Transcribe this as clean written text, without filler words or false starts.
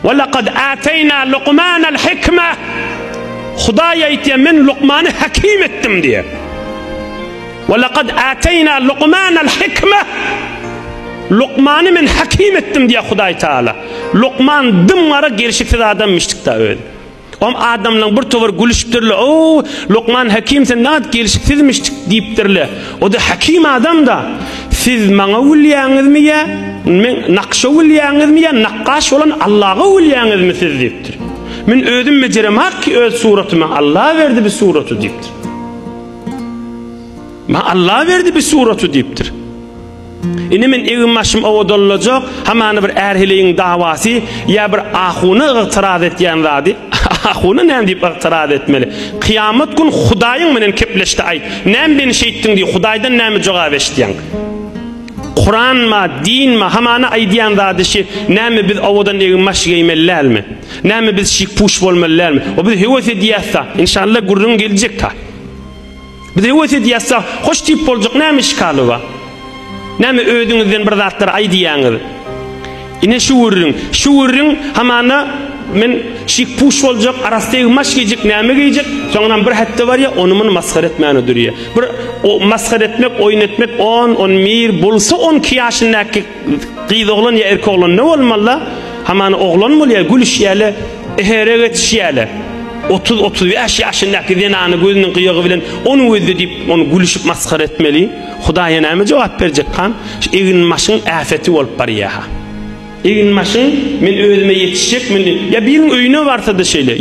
Ve lekad ateýna Lukmanal hikme. Hudaý aýtýar, men Lukmany hakim etdim diýýär. Ve lekad ateýna Lukmanal hikme. Lukmany men hakim etdim diýýär Hudaý Taala. Lukman dym gara gelşiksiz adammişdik-da özi. Om adamlaň bir towar gülüşipdirler. O, Lukman Hekim sen nagt gelşiksizmişdik diýipdirler. O-da hekim adam-da. Siz maňa gülýäňizmi ýa men nakşa gülýäňizmi ýa nakgaş bolan Allaga gülýäňizmi siz diýipdir. Men özüm bejeremok ki öz suratymy Alla berdi bi suraty diýipdir. Maňa Alla berdi bi suraty diýipdir. Indi men egin-başym owadanlajak, hamana bir är-heleýiň dawasy ýa bir ahuna ygtyraz etýän zady, ahuna näme diýip ygtyraz etmeli? Kyýamat gün Hudaýyň menen kepleşde aýt, näme meni şeýtdiň diý, Hudaýdan näme jogap eşitýäň? Kuranma, dinma, hamana aýdýan zady şi, näme biz owadan egin-baş geýmeli dälmi? Näme biz şik-puş bolmaly dälmi? O biz höwes edýäs-da, inşallah gürrüň geljek-ta. Biz höwes edýäs-de, hoş diýip boljak näme işgali bar? Näme özüňizden bir zatlar aýdýaňyz? Ine şu gürrüň. Şu gürrüň hamana men şik-puş boljak, arassa egin-baş geýjek, näme geýjek? Soňunam bir hepde barýa, ony-muny masgara etmäne durýa. Bir o masgara etmek, oýun etmek on, on bir, bolsa onki ýaşyndaky Gyz oglan ýa erkek oglan ne bolmaly-da? Hamana oglan bolýar, gülüşýärler, ehere geçişýärler. 30-35 ýaşyndaky zenany gözüniň gyýagy bilen ony gözle diýip, ony gülüşip masgara etmeli. Hudaýa näme jogap berjek han? Şu egin-başyň äfeti bolup barýar-ha. Egin-başyň men özüme ýetişjek, men ýa biriň öýüne barsa-da şeýle.